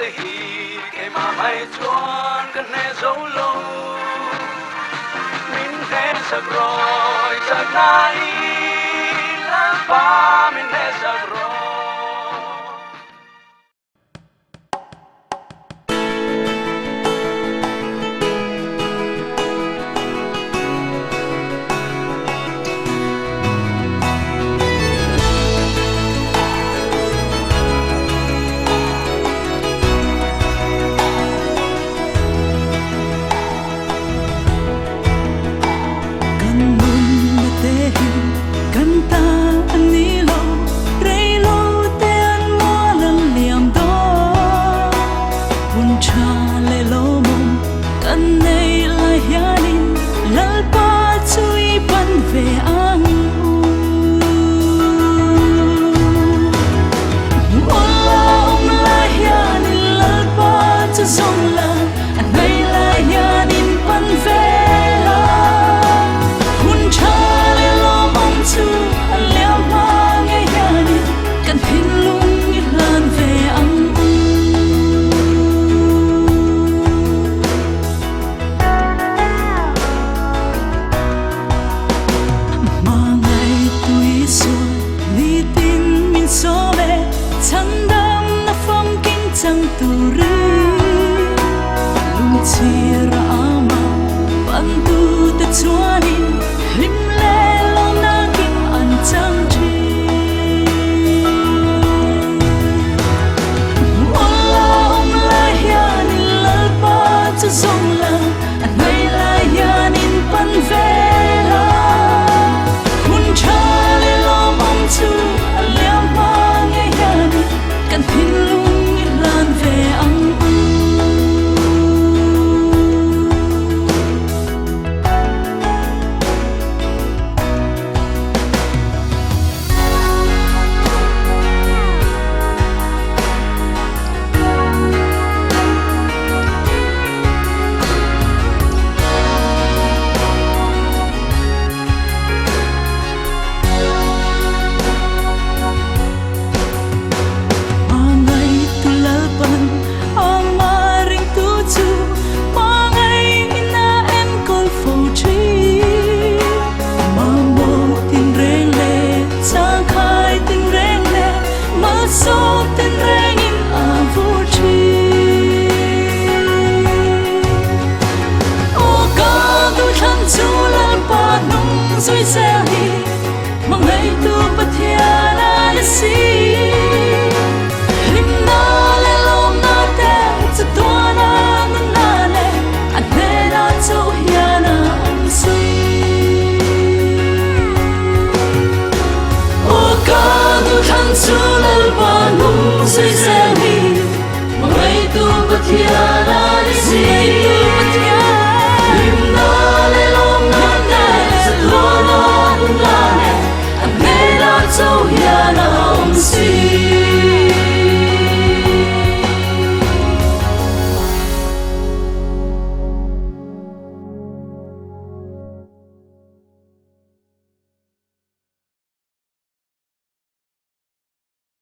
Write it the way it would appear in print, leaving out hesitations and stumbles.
te hi keimah mai chuan ka hneh zo lo. Min hnehsak rawh i chakna i Lalpa min hnehsak rawh. Kan nunna te hi kan ta a ni lo, reilo te an mual an liam dawn. Hun tha leh lawmawm kan nei lai hianin Lalpa chu i pan ve ang u. Mual a awm lai hianin Lalpa chu zawng la, a hnai lai hianin pan ve la. Hun tha leh lawmawm chu a liam hma ngei hianin kan thinlung i hlan ve ang u. Hmangaihtu Isua nitin min sawm e, chhandamna famkim chang turin. Lungchhir a ama pantute chuanin hlim leh lawmna kim an chang thin. Mual a awm lai hianin Lalpa chu zawng la, A hnuai lai hianin pan ve la, hun tha leh lawmawm chu a liam hma ngei hianin kan thinlung i hlan ve ang u. Hmangaihtu Lalpan ama ringtu chu hmangaih ina enkawl fo thin. Mamawh tinreng leh changkhai tinreng leh malsawm tinrengin a vur thin. Aw ka duhthlan chu Lalpa hnung zui zel hi hmangaihtu Pathian a ni si. Hlimna leh lawmna te chu tuana nunna leh a hnenah chauh hian a awm si. Aw ka duhthlan chu Lalpa hnung zui zel hi hmangaihtu Pathian a ni si.